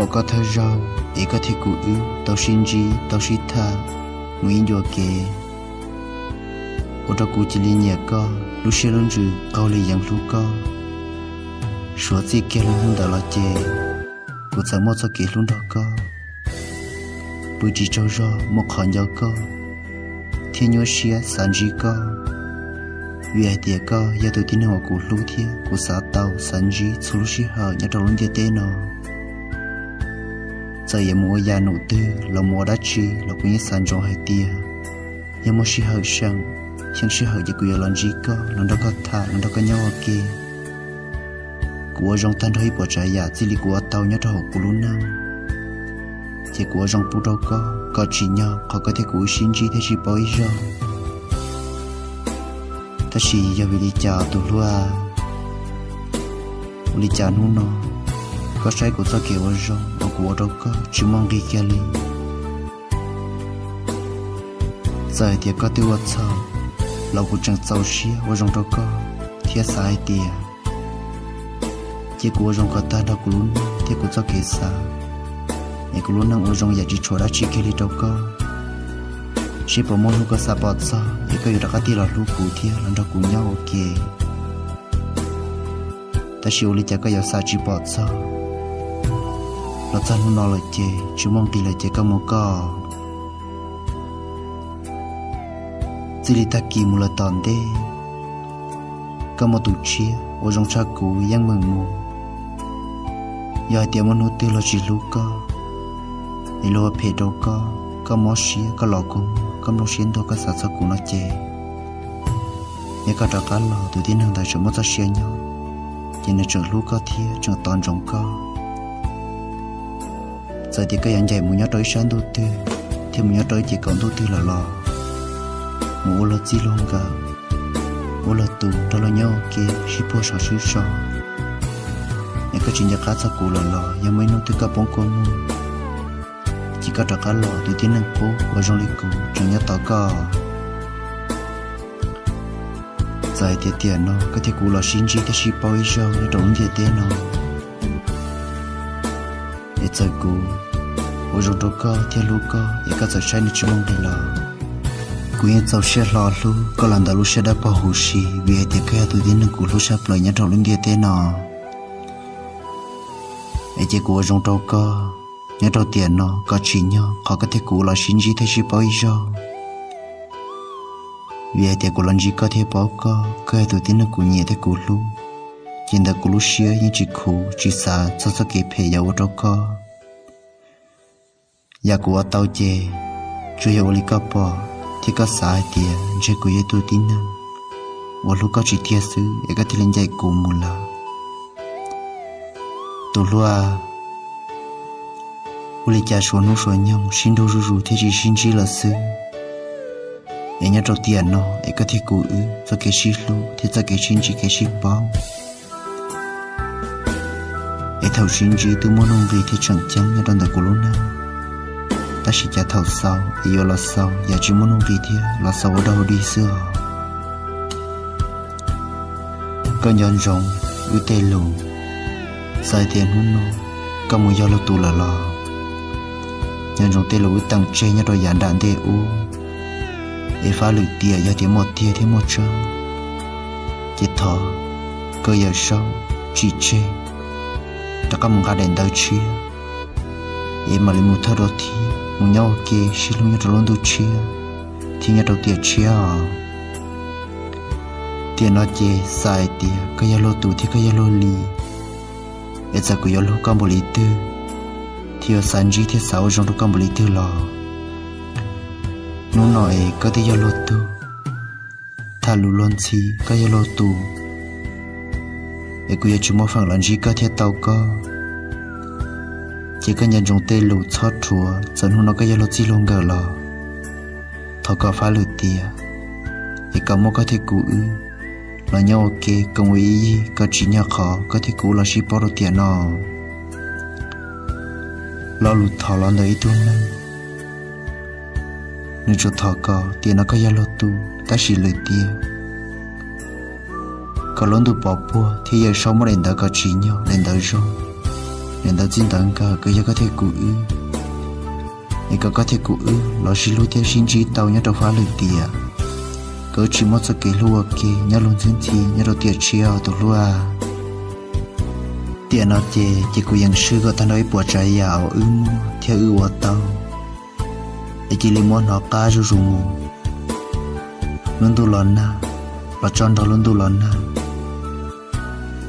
Koj thawj zaug es koj thiab kuv wb tau sib ntsib tau sib tham mus ib ncua kev, ua rau kuv cia li nyiam koj, lub siab lub ntsws qaug li yeev hlub koj. Suav txij kiag lub hnub ntawd los ces kuv txawm muaj txoj kev hlub nrog koj, pw tsis tsaug zog muaj qhov nco koj, thiab nyuaj siab xav ntsib koj, vim hais tias koj yog tus tib neeg uas kuv hlub thiab kuv xav tau xav ntsib txhua lub sij hawm nyob rau lub ntiaj teb no. Txawm yuav mus ua yam num twg los mus ua dab tsi los kuv yeej xav ntsoov hais tias yog muaj sij hawm seem, xyeej sij hawm ces kuv yuav los ntsib koj, los nrog koj tham, los nrog koj nyob ua ke. Kuv ua zoo tag nrho ib puas tsav yam txij li kuv ua tau nyob rau hauv kuv lub neej, ces kuv ua zoo pub rau koj kom tsim nyog qhov koj thiab kuv wb sib ntsib thiab sib paub ib zaug. Tab sis yog vim li cas tus hluas, ua li cas hnub no koj saib kuv txoj kev ua zoo uas kuv ua rau koj tsis muaj nqis kiag li? Txawm hais tias koj twb ua txhaum los kuv tseem txaus siab ua zoo rau koj thiab xav hais tias cia kuv ua zoo kom tag nrho kuv lub neej thiab kuv txoj kev xav, es kuv lub neej ua zoo yam tsis tshuav dab tsi kiag li rau koj, seb puas muaj hnub koj xav pom txog es koj yuav rov qab tig los hlub kuv thiab los nrog kuv nyob ua ke. Tab sis ua li cas koj yuav xav tsis pom txog, los txog hnub no lawm ces tsis muaj nqis lawm ces koj mus koj. Txij li tag kis mus lawm tom ntej, koj muaj tus tshiab uas zoo tshaj kuv yeej meem mus. Yog hais tias muaj hnub twg los tsis hlub koj, es luag ua phem rau koj, koj mob siab, koj los kua muag, koj nplooj siab ntuag, koj xav txog kuv no ces, yog koj rov qab los tus tib neeg ntawd tseem muaj txoj sia nyob, ces nws tseem hlub koj thiab tseem tos ntsoov koj. Txawm tias koj yuav ncaim mus nyob rau ib sab ntuj twg thiab mus nyob rau ib ce kaum ntuj twg lawm los, mus ua luag txij luag nkawm, ua luag tus nrog luag nyob ua ke sib puag saum sib so, es koj tsis nco qab txog kuv lawm los yog muaj ib hnub twg koj poob kua muag, ces koj rov qab los tus tib neeg qub uas zoo li kuv tseem nyob tos koj. Txawm hais tias tiam no koj thiab kuv los sib ntsib thiab sib paub ib zaug nyob rau lub ntiaj teb no, es txawm kuv ua zoo rau koj thiab hlub koj es koj txawm saib nws tsis muaj nqis los, kuv yeej txaus siab hlo hlub koj los ntawm lub siab dawb paug huv si, vim hais tias koj yog tus tib neeg kuv hlub tshaj plaws nyob rau lub ntiaj teb no. Es ces kuv ua zoo rau koj nyob rau tiam no kom tsim nyog qhov koj thiab kuv los sib ntsib thiab sib paub ib zaug. Vim hais tias kuv los ntsib koj thiab paub koj, koj yog tus tib neeg kuv nyiam thiab kuv hlub, ces ntawm kuv lub siab yeej tsis khuv tsis xav txog txoj kev phem yuav ua rau koj. Yam kuv ua tau ces tsuas yog ua li koj pom thiab koj xav hais tias ntshe kuv yog ib tug tib neeg uas hlub koj tsis tiag xwb es koj thiaj li ncaim kuv mus lawm. Tus hluas, ua li cas suav hnub suav nyoog sib nrug zuj zus thiab tsis sib ntsib lawm xwb, es nyob rau tiam no es koj thiab kuv wb txoj kev sib hlub thiab txoj kev sib ntsib kev sib paub, es thaum sib ntsib twb muaj nuj nqis thiab tseem ceeb nyob rau ntawm kuv lub neej. Tab sis cas thaum xaus es yuav los xaus yam tsis muaj nuj nqis thiab los xaus ua dog ua dig xwb os. Koj nco ntsoov wb tej lus, txawm hais tias hnub no koj mus yog luag tus lawm los, nco ntsoov tej lus wb teem tseg nyob rau yav nram ntej ub, es fab lwm tiam yog tias muaj tiag thiab muaj tseeb, ces thov koj Yawm Saub tsim tseg, rov qab mus nqa daim ntawv tshiab, es mam li mus thawj rau thiab mus nyob ua ke sib hlub nyob rau lub ntuj tshiab thiab nyob rau tiam tshiab os. Tiam no ces xav hais tias koj yog luag tus thiab koj yog luag li, es txawm kuv yuav hlub koj npaum li twg thiab yuav xav ntsib thiab xav ua zoo rau koj npaum li twg los, hnub no es koj twb yog luag tug, tham lus luag ntxhi koj yog luag tus, es kuv yuav tsis muaj feem los ntsib koj thiab tau koj. Ces koj nco ntsoov tej lus txhob rhuav, txawm hnub no koj yog luag txij luag nkawm los, thov kom fab lwm tiam, es kom muaj koj thiab kuv wb los nyob ua ke koom ua ib yig kom tsim nyog qhov koj thiab kuv los sib paub rau tiam no. Lo lus thov los ntawm ib tug neeg, nws tsuas thov kom tiam no koj yog luag tus, tab sis lwm tiam kom lub ntuj pov puag thiab Yawm Saub muab daim ntawv kom tsim nyog daim ntawv zoo, Niam ntawv txij ntawd nkawm koj yog koj thiab kuv wb, es kom koj thiab kuv wb los sib hlub thiab sib ntsib tau nyob rau fab lwm tiam, kom wb tsis muaj txoj kev hlub ua ke nyob luag ntxhi ntxhi nyob rau tiam tshiab tus hlub a. Tiam no ces ces kuv yeej swb kom tag nrho ib puas tsav yam uas wb muaj thiab wb ua tau, es cia li muab hnov qab zuj zus mus. Lub ntuj los nag, los tso nrog lub ntuj los nag.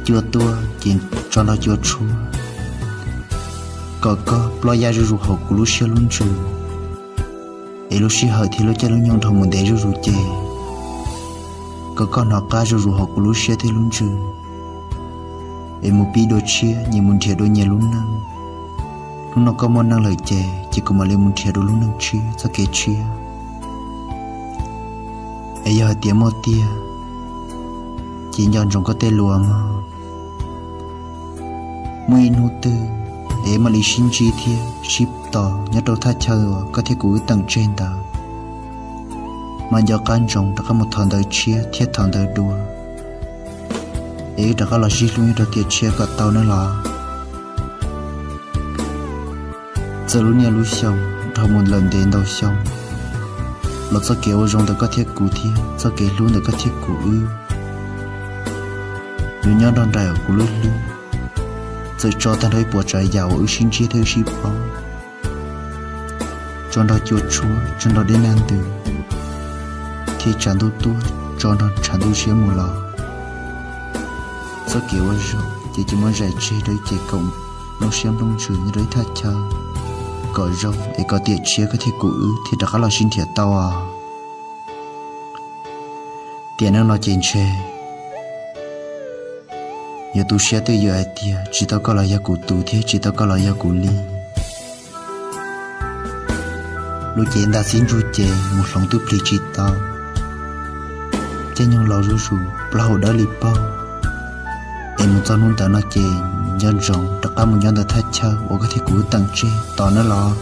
Cua tuaj ces tso nrog cua tshuab, kom koj ploj yaj zuj zus hauv kuv lub siab lub ntsws, es lub sij hawm thiab lub caij lub nyoog dhau mus ntev zuj zus ces kom koj hnov qab zuj zus hauv kuv lub siab thiab lub ntsws, es mus pib dua tshiab, nyias mus nrhiav dua nyias lub neej. Hnub no koj muaj neej lawm ces ces kuv mam li mus nrhiav dua lub neej tshiab txoj kev tshiab. Es yog hais tias muaj tiag, ces nco ntsoov koj tej lus mog. Muaj ib hnub twg es mam li sib ntsib thiab sib tos nyob rau thaj chaw uas koj thiab kuv wb teem tseg ntawd, mas nco qab ntsoov rov qab mus thov ntawv tshiab thiab thov ntawv dua, es wb rov qab los sib hlub nyob rau tiam tshiab kom tau nawb los. Txawm lub niaj lub xyoo dhau mus lawm ntev ntau xyoo, los txoj kev ua zoo ntawm koj thiab kuv thiab txoj kev hlub ntawm koj thiab kuv wb yuav nyob nrog nraim kuv lub hlwb. Txawm tso tag nrho ib puas tsav yam uas wb sib ntsib thiab wb sib paub, tso nrog cua tshuab, tso nrog dej nag ntws, thiab tshav ntuj tuaj tso nrog tshav ntuj siab mus los, txoj kev ua zoo ces cia muab zais tseg rau ib ce koom nplooj siab nplooj ntsws nyob rau ib thaj chaw kom zoo, es kom tiam tshiab koj thiab kuv wb thiaj rov qab los sib nrhiav tau os. Tiam neej no ces ntshe yuav tu siab twj ywm hais tias tsis tau koj los yog kuv tus thiab tsis tau koj los yog kuv li. Lub cev ntaj txib ntsuj ces mus hloov twb plig tsis tau, caij nyoog laus zuj zus plaub hau dawb li paug. Es mus txog hnub ntawd no ces nco ntsoov rov qab mus nyob ntawm thaj chaw uas koj thiab kuv wb teem tseg tos nawb los.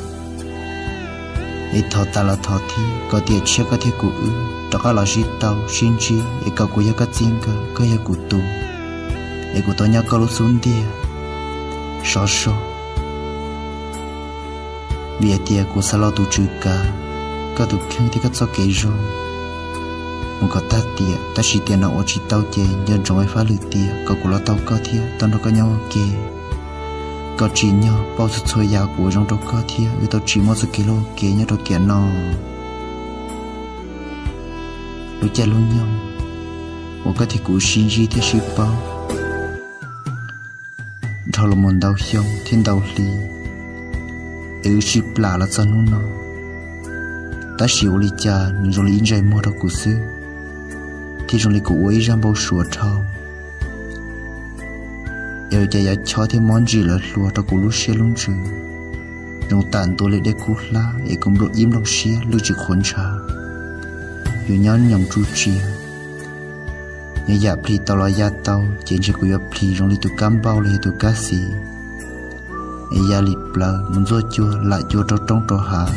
Es thov tas los thov thiab kom tiam tshiab koj thiab kuv wb rov qab los sib tau sib ntsib, es kom kuv yog koj txij nkawm, koj yog kuv tus, es kuv tau nyob koj lub xub ntiag sov so. Vim hais tias kuv xav los tus tswv kav koj tus kheej thiab koj txoj kev zoo mus kom tag tiam, tab sis tiam no ua tsis tau ces nco ntsoov ib fab lwm tiam kom kuv los tau koj thiab tau nrog koj nyob ua ke, kom tsim nyog pauj txhua txhua yam kuv ua zoo rau koj thiab wb tau tsis muaj txoj kev hlub ua ke nyob rau tiam no. Lub caij lub nyoog uas koj thiab kuv sib ntsib thiab sib paub dhau los mus ntau xyoo thiab ntau hli, es wb sib plam los txog hnub no. Tab sis ua li cas nws zoo li ib ntsais muag rau kuv xwb, thiab zoo li kuv ua ib zaj npau suav dhau, es ua cas yuav chob thiab mob ntsim lawv hluas rau kuv lub siab lub ntsws, zoo tam ntua li dej kub hlab es kuv nplooj ib nplooj siab lwj tsis qhuav ntshav, yuav nyob nyoos tsuj tsiav. Yog yam plhis tau los ya tau ces ntshe kuv yuav plhis zoo li tus kab npauj los yog tus kab xis, es ya li plawv mus ntxuaj cua lam cua rau roob rau hav,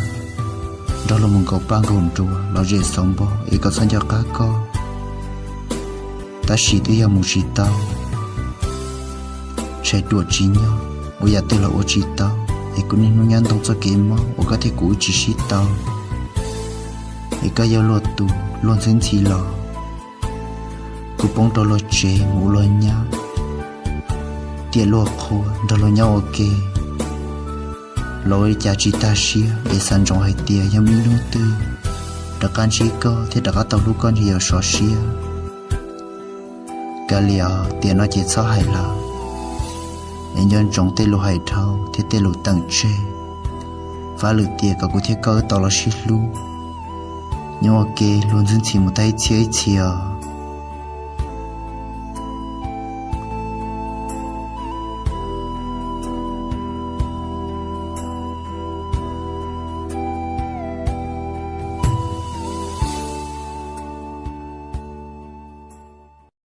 nrog luag mus nkaum paj nkaum nruas los zem xauv npo es kom txhob nco qab koj. Tab sis twb yog mus tsis tau, tshais ruam tsis nyog, ua yam twg los ua tsis tau, es kuv niaj hnub nyob ntoo txoj kev mob uas koj thiab kuv wb tsis sib tau, es koj yog luag tus luag ntxhi ntxhi los. Kuv poob rau luag tsev mus ua luag nyab, tiam luag qhua nrog luag nyob ua ke, los ua li cas tsis tag siab es xav ntsoov hais tias yog muaj ib hnub twg rov qab ntsib koj thiab rov qab tau hlub koj ntshe yuav sov siab. Kav liam, tiam no ces txhob hais lawm, es nco ntsoov tej lus hais dhau thiab tej lus teem tseg. Fab lwm tiam kom kuv thiab koj wb tau los sib hlub, nyob ua ke luag ntxhi ntxhi mus tag ib txhia ib txhia os.